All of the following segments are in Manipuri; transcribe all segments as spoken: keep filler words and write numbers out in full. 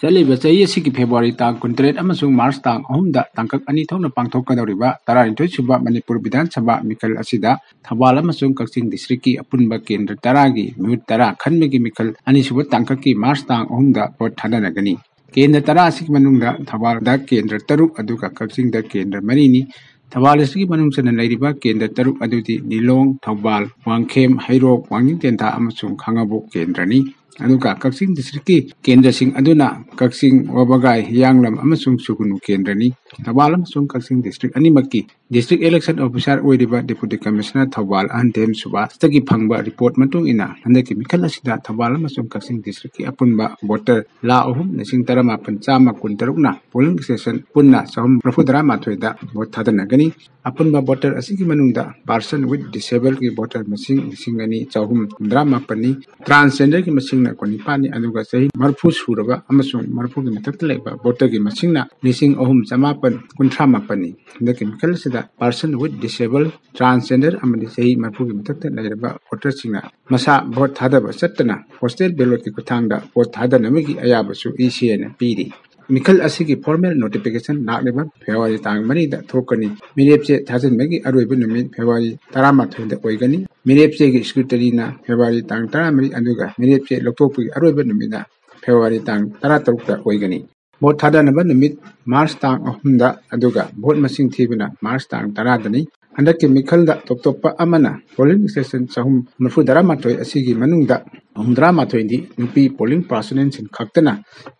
ꯆꯠꯂꯤꯕ ꯆꯍꯤ ꯑꯁꯤꯒꯤ ꯐꯦꯕ꯭ꯔꯨꯋꯥꯔꯤ ꯇꯥꯡ ꯀꯨꯟꯇꯔꯦꯠ ꯑꯃꯁꯨꯡ ꯃꯥꯔꯆ ꯇꯥꯡ ꯑꯍꯨꯝꯗ ꯇꯥꯡꯀꯛ ꯑꯅꯤ ꯊꯣꯛꯅ ꯄꯥꯡꯊꯣꯛꯀꯗꯧꯔꯤꯕ ꯇꯔꯥꯅꯤꯊꯣꯏ ꯁꯨꯕ ꯃꯅꯤꯄꯨꯔ ꯕꯤꯙꯥꯟ ꯁꯚꯥ ꯃꯤꯈꯜ ꯑꯁꯤꯗ ꯊꯧꯕꯥꯜ ꯑꯃꯁꯨꯡ ꯀꯛꯆꯤꯡ ꯗꯤꯁꯇ꯭ꯔꯤꯛꯀꯤ ꯑꯄꯨꯟꯕ ꯀꯦꯟꯗ꯭ꯔ ꯇꯔꯥꯒꯤ ꯃꯤꯍꯨꯠ ꯇꯔꯥ ꯈꯟꯕꯒꯤ ꯃꯤꯈꯜ ꯑꯅꯤꯁꯨꯕ ꯇꯥꯡꯀꯛꯀꯤ ꯃꯥꯔꯆ ꯇꯥꯡ ꯑꯍꯨꯝꯗ ꯚꯣꯠ ꯊꯥꯗꯅꯒꯅꯤ꯫ ꯀꯦꯟꯗ꯭ꯔ ꯇꯔꯥ ꯑꯁꯤꯒꯤ ꯃꯅꯨꯡꯗ ꯊꯧꯕꯥꯜꯗ ꯀꯦꯟꯗ꯭ꯔ ꯇꯔꯨꯛ, ꯑꯗꯨꯒ ꯀꯛꯆꯤꯡꯗ ꯀꯦꯟꯗ꯭ꯔ ꯃꯔꯤꯅꯤ꯫ ꯊꯧꯕꯥꯜ ꯑꯁꯤꯒꯤ ꯃꯅꯨꯡ ꯆꯟꯅ ꯂꯩꯔꯤꯕ ꯀꯦꯟꯗ꯭ꯔ ꯇꯔꯨꯛ ꯑꯗꯨꯗꯤ ꯂꯤꯂꯣꯡ, ꯊꯧꯕꯥꯜ, ꯋꯥꯡꯈꯦꯝ, ꯍꯩꯔꯣꯛ, ꯋꯥꯡꯖꯤꯡ ꯇꯦꯟꯊꯥ ꯑꯃꯁꯨꯡ ꯈꯥꯉꯕꯣꯛ ꯀꯦꯟꯗ꯭ꯔꯅꯤ꯫ ꯑꯗꯨꯒ ꯀꯛꯆꯤꯡ ꯗꯤꯁꯇ꯭ꯔꯤꯛꯀꯤ ꯀꯦꯟꯗ꯭ꯔꯁꯤꯡ ꯑꯗꯨꯅ ꯀꯛꯆꯤꯡ, ꯋꯥꯕꯒꯥꯏ, ꯍꯤꯌꯥꯡꯂꯝ ꯑꯃꯁꯨꯡ ꯁꯨꯒꯨꯅꯨ ꯀꯦꯟꯗ꯭ꯔꯅꯤ꯫ ꯊꯧꯕꯥꯜ ꯑꯃꯁꯨꯡ ꯀꯛꯆꯤꯡ ꯗꯤꯁꯇ꯭ꯔꯤꯛ ꯑꯅꯤꯃꯛꯀꯤ ꯗꯤꯁꯇ꯭ꯔꯤꯛ ꯏꯂꯦꯛꯁꯟ ꯑꯣꯐꯤꯁꯥꯔ ꯑꯣꯏꯔꯤꯕ ꯗꯦꯄꯨꯇꯤ ꯀꯃꯤꯁꯅꯔ ꯊꯧꯕꯥꯜ ꯑꯍꯟꯊꯦꯝ ꯁꯨꯕꯥꯁꯇꯒꯤ ꯐꯪꯕ ꯔꯤꯄꯣꯔꯠ ꯃꯇꯨꯡ ꯏꯟꯅ, ꯍꯟꯗꯛꯀꯤ ꯃꯤꯈꯜ ꯑꯁꯤꯗ ꯊꯧꯕꯥꯜ ꯑꯃꯁꯨꯡ ꯀꯛꯆꯤꯡ ꯗꯤꯁꯇ꯭ꯔꯤꯛꯀꯤ ꯑꯄꯨꯟꯕ ꯚꯣꯇꯔ ꯂꯥꯈ ꯑꯍꯨꯝ ꯂꯤꯁꯤꯡ ꯇꯔꯥꯃꯥꯄꯟ ꯆꯥꯝꯃ ꯀꯨꯟꯇꯔꯨꯛꯅ ꯄꯣꯂꯤꯡ ꯁ꯭ꯇꯦꯁꯟ ꯄꯨꯟꯅ ꯆꯍꯨꯝ ꯃꯔꯤꯐꯨ ꯇꯔꯥꯃꯥꯊꯣꯏꯗ ꯚꯣꯠ ꯊꯥꯗꯅꯒꯅꯤ꯫ ꯑꯄꯨꯟꯕ ꯚꯣꯇꯔ ꯑꯁꯤꯒꯤ ꯃꯅꯨꯡꯗ person with disableꯒꯤ ꯚꯣꯇꯔ ꯃꯁꯤꯡ ꯂꯤꯁꯤꯡ ꯑꯅꯤ ꯆꯍꯨꯝ ꯍꯨꯝꯗ꯭ꯔꯥ ꯃꯥꯄꯟꯅꯤ, transgenderꯒꯤ ꯃꯁꯤꯡꯅ ꯀꯨꯟꯅꯤꯄꯥꯟꯅꯤ, ꯑꯗꯨꯒ ꯆꯍꯤ ꯃꯔꯤꯐꯨ ꯁꯨꯔꯕ ꯑꯃꯁꯨꯡ ꯃꯔꯤꯐꯨꯒꯤ ꯃꯊꯛꯇ ꯂꯩꯕ ꯚꯣꯇꯔꯒꯤ ꯃꯁꯤꯡꯅ ꯂꯤꯁꯤꯡ ꯑꯍꯨꯝ ꯆꯃꯥꯄꯟ ꯀꯨꯟꯊ꯭ꯔꯥ ꯃꯥꯄꯟꯅꯤ꯫ ꯍꯟꯗꯛꯀꯤ ꯃꯤꯈꯜ ꯑꯁꯤꯗ person with disable, transgender ꯑꯃꯗꯤ ꯆꯍꯤ ꯃꯔꯤꯐꯨꯒꯤ ꯃꯊꯛꯇ ꯂꯩꯔꯕ ꯚꯣꯇꯔꯁꯤꯡꯅ ꯃꯁꯥ ꯚꯣꯠ ꯊꯥꯗꯕ ꯆꯠꯇꯅ postal ballotꯀꯤ ꯈꯨꯠꯊꯥꯡꯗ ꯚꯣꯠ ꯊꯥꯗꯅꯕꯒꯤ ꯑꯌꯥꯕꯁꯨ ꯏ ꯁꯤ ꯑꯥꯏꯅ ꯄꯤꯔꯤ꯫ ꯃꯤꯈꯜ ꯑꯁꯤꯒꯤ formal notification ꯂꯥꯛꯂꯤꯕ ꯐꯦꯕ꯭ꯔꯨꯋꯥꯔꯤ ꯇꯥꯡ ꯃꯔꯤꯗ ꯊꯣꯛꯀꯅꯤ꯫ ꯃꯤꯔꯦꯞꯆꯦ ꯊꯥꯖꯤꯟꯕꯒꯤ ꯑꯔꯣꯏꯕ ꯅꯨꯃꯤꯠ ꯐꯦꯕ꯭ꯔꯨꯋꯥꯔꯤ ꯇꯔꯥꯃꯥꯊꯣꯏꯗ ꯑꯣꯏꯒꯅꯤ꯫ ꯃꯤꯔꯦꯞꯆꯦꯒꯤ scrutinyꯅ ꯐꯦꯕ꯭ꯔꯨꯋꯥꯔꯤ ꯇꯥꯡ ꯇꯔꯥꯃꯔꯤ, ꯑꯗꯨꯒ ꯃꯤꯔꯦꯞꯆꯦ ꯂꯧꯊꯣꯛꯄꯒꯤ ꯑꯔꯣꯏꯕ ꯅꯨꯃꯤꯠꯅ ꯐꯦꯕ꯭ꯔꯨꯋꯥꯔꯤ ꯇꯥꯡ ꯇꯔꯥꯇꯔꯨꯛꯇ ꯑꯣꯏꯒꯅꯤ꯫ ꯚꯣꯠ ꯊꯥꯗꯅꯕ ꯅꯨꯃꯤꯠ ꯃꯥꯔꯆ ꯇꯥꯡ ꯑꯍꯨꯝꯗ, ꯑꯗꯨꯒ ꯚꯣꯠ ꯃꯁꯤꯡ ꯊꯤꯕꯅ ꯃꯥꯔꯆ ꯇꯥꯡ ꯇꯔꯥꯗꯅꯤ꯫ ꯍꯟꯗꯛꯀꯤ ꯃꯤꯈꯜꯗ ꯇꯣꯞ ꯇꯣꯞꯄ ꯑꯃꯅ ꯄꯣꯂꯤꯡ ꯁ꯭ꯇꯦꯁꯟ ꯆꯍꯨꯝ ꯃꯔꯤꯐꯨ ꯇꯔꯥꯃꯥꯊꯣꯏ ꯑꯁꯤꯒꯤ ꯃꯅꯨꯡꯗ ꯍꯨꯝꯗ꯭ꯔꯥ ꯃꯥꯊꯣꯏꯗꯤ ꯅꯨꯄꯤ ꯄꯣꯂꯤꯡ ꯄꯥꯔꯁꯣꯅꯦꯜꯁꯤꯡ ꯈꯛꯇꯅ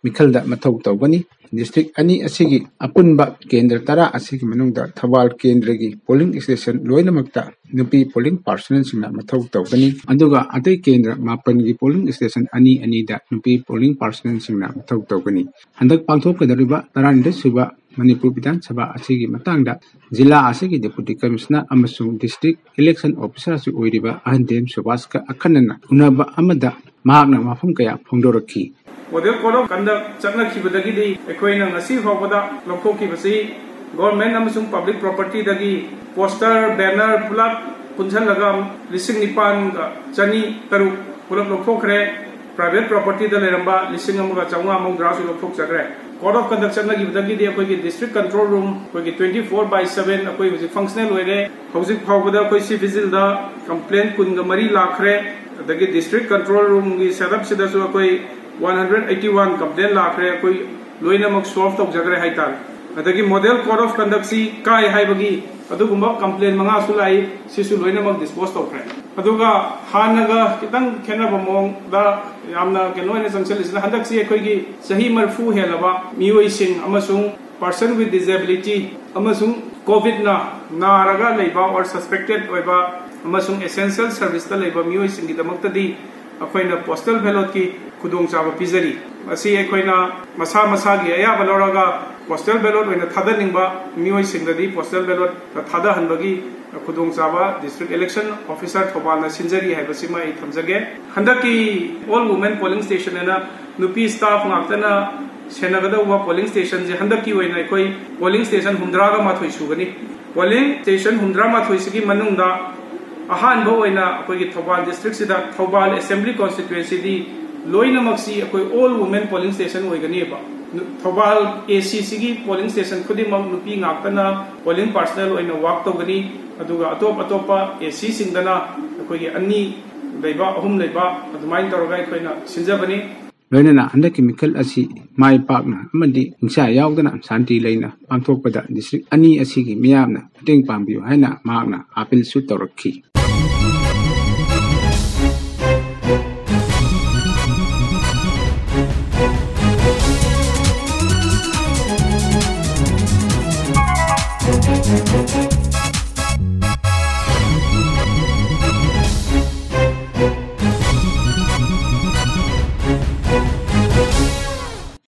ꯃꯤꯈꯜꯗ ꯃꯊꯧ ꯇꯧꯒꯅꯤ꯫ ꯗꯤꯁꯇ꯭ꯔꯤꯛ ꯑꯅꯤ ꯑꯁꯤꯒꯤ ꯑꯄꯨꯟꯕ ꯀꯦꯟꯗ꯭ꯔ ꯇꯔꯥ ꯑꯁꯤꯒꯤ ꯃꯅꯨꯡꯗ ꯊꯧꯕꯥꯜ ꯀꯦꯟꯗ꯭ꯔꯒꯤ ꯄꯣꯂꯤꯡ ꯁ꯭ꯇꯦꯁꯟ ꯂꯣꯏꯅꯃꯛꯇ ꯅꯨꯄꯤ ꯄꯣꯂꯤꯡ ꯄꯥꯔꯁꯣꯅꯦꯜꯁꯤꯡꯅ ꯃꯊꯧ ꯇꯧꯒꯅꯤ, ꯑꯗꯨꯒ ꯑꯇꯩ ꯀꯦꯟꯗ꯭ꯔ ꯃꯥꯄꯟꯒꯤ ꯄꯣꯂꯤꯡ ꯁ꯭ꯇꯦꯁꯟ ꯑꯅꯤ ꯑꯅꯤꯗ ꯅꯨꯄꯤ ꯄꯣꯂꯤꯡ ꯄꯥꯔꯁꯣꯅꯦꯜꯁꯤꯡꯅ ꯃꯊꯧ ꯇꯧꯒꯅꯤ꯫ ꯍꯟꯗꯛ ꯄꯥꯡꯊꯣꯛꯀꯗꯧꯔꯤꯕ ꯇꯔꯥꯅꯤꯊꯣꯏ ꯁꯨꯕ ꯃꯅꯤꯄꯨꯔ ꯕꯤꯙꯥꯟ ꯁꯚꯥ ꯑꯁꯤꯒꯤ ꯃꯇꯥꯡꯗ ꯖꯤꯂꯥ ꯑꯁꯤꯒꯤ ꯗꯦꯄꯨꯇꯤ ꯀꯃꯤꯁꯅꯔ ꯑꯃꯁꯨꯡ ꯗꯤꯁꯇ꯭ꯔꯤꯛ ꯏꯂꯦꯛꯁꯟ ꯑꯣꯐꯤꯁꯥꯔꯁꯨ ꯑꯣꯏꯔꯤꯕ ꯑꯍꯟꯊꯦꯝ ꯁꯨꯕꯥꯁꯀ ꯑꯈꯟꯅꯅ ꯎꯅꯕ ꯑꯃꯗ ꯃꯍꯥꯛꯅ ꯋꯥꯐꯝ ꯀꯌꯥ ꯐꯣꯡꯗꯣꯔꯛꯈꯤ꯫ Model Code of Conduct ꯆꯠꯅꯈꯤꯕꯗꯒꯤꯗꯤ ꯑꯩꯈꯣꯏꯅ ꯉꯁꯤ ꯐꯥꯎꯕꯗ ꯂꯧꯊꯣꯛꯈꯤꯕꯁꯤ government ꯑꯃꯁꯨꯡ public propertyꯗꯒꯤ poster, banner ꯄꯨꯂꯞ ꯄꯨꯟꯁꯤꯜꯂꯒ ꯂꯤꯁꯤꯡ ꯅꯤꯄꯥꯟꯒ ꯆꯅꯤ ꯇꯔꯨꯛ ꯄꯨꯂꯞ ꯂꯧꯊꯣꯛꯈ꯭ꯔꯦ꯫ ꯄ꯭ꯔꯥꯏꯚꯦꯠ ꯄ꯭ꯔꯣꯄꯔꯇꯤꯗ ꯂꯩꯔꯝꯕ ꯂꯤꯁꯤꯡ ꯑꯃꯒ ꯆꯥꯝꯃꯉꯥ ꯃꯧꯗ꯭ꯔꯥꯁꯨ ꯂꯧꯊꯣꯛꯆꯈ꯭ꯔꯦ꯫ ꯀꯣꯗ ꯑꯣꯐ ꯀꯟꯗꯛ ꯆꯠꯅꯈꯤꯕꯗꯒꯤꯗꯤ ꯑꯩꯈꯣꯏꯒꯤ ꯗꯤꯁꯇ꯭ꯔꯤꯛ ꯀꯟꯇ꯭ꯔꯣꯜ ꯔꯨꯝ ꯑꯩꯈꯣꯏꯒꯤ twenty four by seven ꯑꯩꯈꯣꯏ ꯍꯧꯖꯤꯛ ꯐꯪꯁꯅꯦꯜ ꯑꯣꯏꯔꯦ꯫ ꯍꯧꯖꯤꯛ ꯐꯥꯎꯕꯗ ꯑꯩꯈꯣꯏ ꯁꯤ ꯚꯤꯖꯤꯜꯗ ꯀꯝꯄ꯭ꯂꯦꯟ ꯀꯨꯟꯒ ꯃꯔꯤ ꯂꯥꯛꯈ꯭ꯔꯦ꯫ ꯑꯗꯒꯤ ꯗꯤꯁꯇ꯭ꯔꯤꯛ ꯀꯟꯇ꯭ꯔꯣꯜ ꯔꯨꯝꯒꯤ ꯁꯦꯠꯑꯞꯁꯤꯗꯁꯨ ꯑꯩꯈꯣꯏ one hundred eighty one complain ꯂꯥꯛꯈ꯭ꯔꯦ꯫ ꯑꯩꯈꯣꯏ ꯂꯣꯏꯅꯃꯛ ꯁꯣꯜꯚ ꯇꯧꯖꯈ꯭ꯔꯦ ꯍꯥꯏꯇꯥꯔꯦ꯫ ꯑꯗꯒꯤ ꯃꯣꯗꯦꯜ ꯀꯣꯗ ꯑꯣꯐ ꯀꯟꯗꯛꯁꯤ ꯀꯥꯏ ꯍꯥꯏꯕꯒꯤ ꯑꯗꯨꯒꯨꯝꯕ ꯀꯝꯄ꯭ꯂꯦꯟ ꯃꯉꯥꯁꯨ ꯂꯥꯛꯏ, ꯁꯤꯁꯨ ꯂꯣꯏꯅꯃꯛ ꯗꯤꯁꯄꯣꯁ ꯇꯧꯈ꯭ꯔꯦ꯫ ꯑꯗꯨꯒ ꯍꯥꯟꯅꯒ ꯈꯤꯇꯪ ꯈꯦꯠꯅꯕ ꯃꯑꯣꯡꯗ ꯌꯥꯝꯅ ꯀꯩꯅꯣ ꯑꯣꯏꯅ ꯆꯪꯁꯤꯜꯂꯤꯁꯤꯅ, ꯍꯟꯗꯛꯁꯤ ꯑꯩꯈꯣꯏꯒꯤ ꯆꯍꯤ ꯃꯔꯤꯐꯨ ꯍꯦꯜꯂꯕ ꯃꯤꯑꯣꯏꯁꯤꯡ ꯑꯃꯁꯨꯡ person with disability ꯑꯃꯁꯨꯡ ꯀꯣꯚꯤꯗꯅ ꯅꯥꯔꯒ ꯂꯩꯕ or suspected ꯑꯣꯏꯕ ꯑꯃꯁꯨꯡ essential serviceꯇ ꯂꯩꯕ ꯃꯤꯑꯣꯏꯁꯤꯡꯒꯤꯗꯃꯛꯇꯗꯤ ꯑꯩꯈꯣꯏꯅ ꯄꯣꯁꯇꯦꯜ ꯕꯦꯂꯣꯠꯀꯤ ꯈꯨꯗꯣꯡꯆꯥꯕ ꯄꯤꯖꯔꯤ꯫ ꯃꯁꯤ ꯑꯩꯈꯣꯏꯅ ꯃꯁꯥ ꯃꯁꯥꯒꯤ ꯑꯌꯥꯕ ꯂꯧꯔꯒ ꯄꯣꯁꯇꯦꯜ ꯕꯦꯂꯣꯠ ꯑꯣꯏꯅ ꯊꯥꯗꯅꯤꯡꯕ ꯃꯤꯑꯣꯏꯁꯤꯡꯗꯗꯤ ꯄꯣꯁꯇꯦꯜ ꯕꯦꯂꯣꯠꯇ ꯊꯥꯗꯍꯟꯕꯒꯤ ꯈꯨꯗꯣꯡꯆꯥꯕ ꯗꯤꯁꯇ꯭ꯔꯤꯛ ꯏꯂꯦꯛꯁꯟ ꯑꯣꯐꯤꯁꯥꯔ ꯊꯧꯕꯥꯜꯅ ꯁꯤꯟꯖꯔꯤ ꯍꯥꯏꯕꯁꯤꯃ ꯑꯩ ꯊꯝꯖꯒꯦ꯫ ꯍꯟꯗꯛꯀꯤ ꯑꯣꯜ ꯋꯨꯃꯦꯟ ꯄꯣꯂꯤꯡ ꯁ꯭ꯇꯦꯁꯟ ꯑꯅ ꯅꯨꯄꯤ ꯁ꯭ꯇꯥꯐ ꯉꯥꯛꯇꯅ ꯁꯦꯟꯅꯒꯗꯧꯕ ꯄꯣꯂꯤꯡ ꯁ꯭ꯇꯦꯁꯟꯁꯦ ꯍꯟꯗꯛꯀꯤ ꯑꯣꯏꯅ ꯑꯩꯈꯣꯏ ꯄꯣꯂꯤꯡ ꯁ꯭ꯇꯦꯁꯟ ꯍꯨꯝꯗ꯭ꯔꯥꯒ ꯃꯥꯊꯣꯏ ꯁꯨꯒꯅꯤ꯫ ꯄꯣꯂꯤꯡ ꯁ꯭ꯇꯦꯁꯟ ꯍꯨꯝꯗ꯭ꯔꯥ ꯃꯥꯊꯣꯏꯁꯤꯒꯤ ꯃꯅꯨꯡꯗ ꯑꯍꯥꯟꯕ ꯑꯣꯏꯅ ꯑꯩꯈꯣꯏꯒꯤ ꯊꯧꯕꯥꯜ ꯗꯤꯁꯇ꯭ꯔꯤꯛꯁꯤꯗ ꯊꯧꯕꯥꯜ ꯑꯦꯁꯦꯝꯕ꯭ꯂꯤ ꯀꯣꯟꯁꯇꯤꯇ꯭ꯋꯦꯟꯁꯤꯗꯤ ꯂꯣꯏꯅꯃꯛꯁꯤ ꯑꯩꯈꯣꯏ ꯑꯣꯜ ꯋꯨꯃꯦꯟ ꯄꯣꯂꯤꯡ ꯁ꯭ꯇꯦꯁꯟ ꯑꯣꯏꯒꯅꯦꯕ꯫ ꯊꯧꯕꯥꯜ ꯑꯦ ꯁꯤ ꯁꯤꯒꯤ ꯄꯣꯂꯤꯡ ꯁ꯭ꯇꯦꯁꯟ ꯈꯨꯗꯤꯡꯃꯛ ꯅꯨꯄꯤ ꯉꯥꯛꯇꯅ ꯄꯣꯂꯤꯡ ꯄꯥꯔꯁꯅꯦꯜ ꯑꯣꯏꯅ ꯋꯥꯛ ꯇꯧꯒꯅꯤ꯫ ꯑꯗꯨꯒ ꯑꯇꯣꯞ ꯑꯇꯣꯞꯄ ꯑꯦ ꯁꯤꯁꯤꯡꯗꯅ ꯑꯩꯈꯣꯏꯒꯤ ꯑꯅꯤ ꯂꯩꯕ, ꯑꯍꯨꯝ ꯂꯩꯕ, ꯑꯗꯨꯃꯥꯏꯅ ꯇꯧꯔꯒ ꯑꯩꯈꯣꯏꯅ ꯁꯤꯟꯖꯕꯅꯤ꯫ ꯂꯣꯏꯅꯅ ꯍꯟꯗꯛꯀꯤ ꯃꯤꯈꯜ ꯑꯁꯤ ꯃꯥꯏ ꯄꯥꯛꯅ ꯑꯃꯗꯤ ꯍꯤꯡꯁꯥ ꯌꯥꯎꯗꯅ ꯁꯥꯟꯇꯤ ꯂꯩꯅ ꯄꯥꯡꯊꯣꯛꯄꯗ ꯗꯤꯁꯇ꯭ꯔꯤꯛ ꯑꯅꯤ ꯑꯁꯤꯒꯤ ꯃꯤꯌꯥꯝꯅ ꯃꯇꯦꯡ ꯄꯥꯡꯕꯤꯌꯨ ꯍꯥꯏꯅ ꯃꯍꯥꯛꯅ ꯑꯥꯄꯤꯜꯁꯨ ꯇꯧꯔꯛꯈꯤ꯫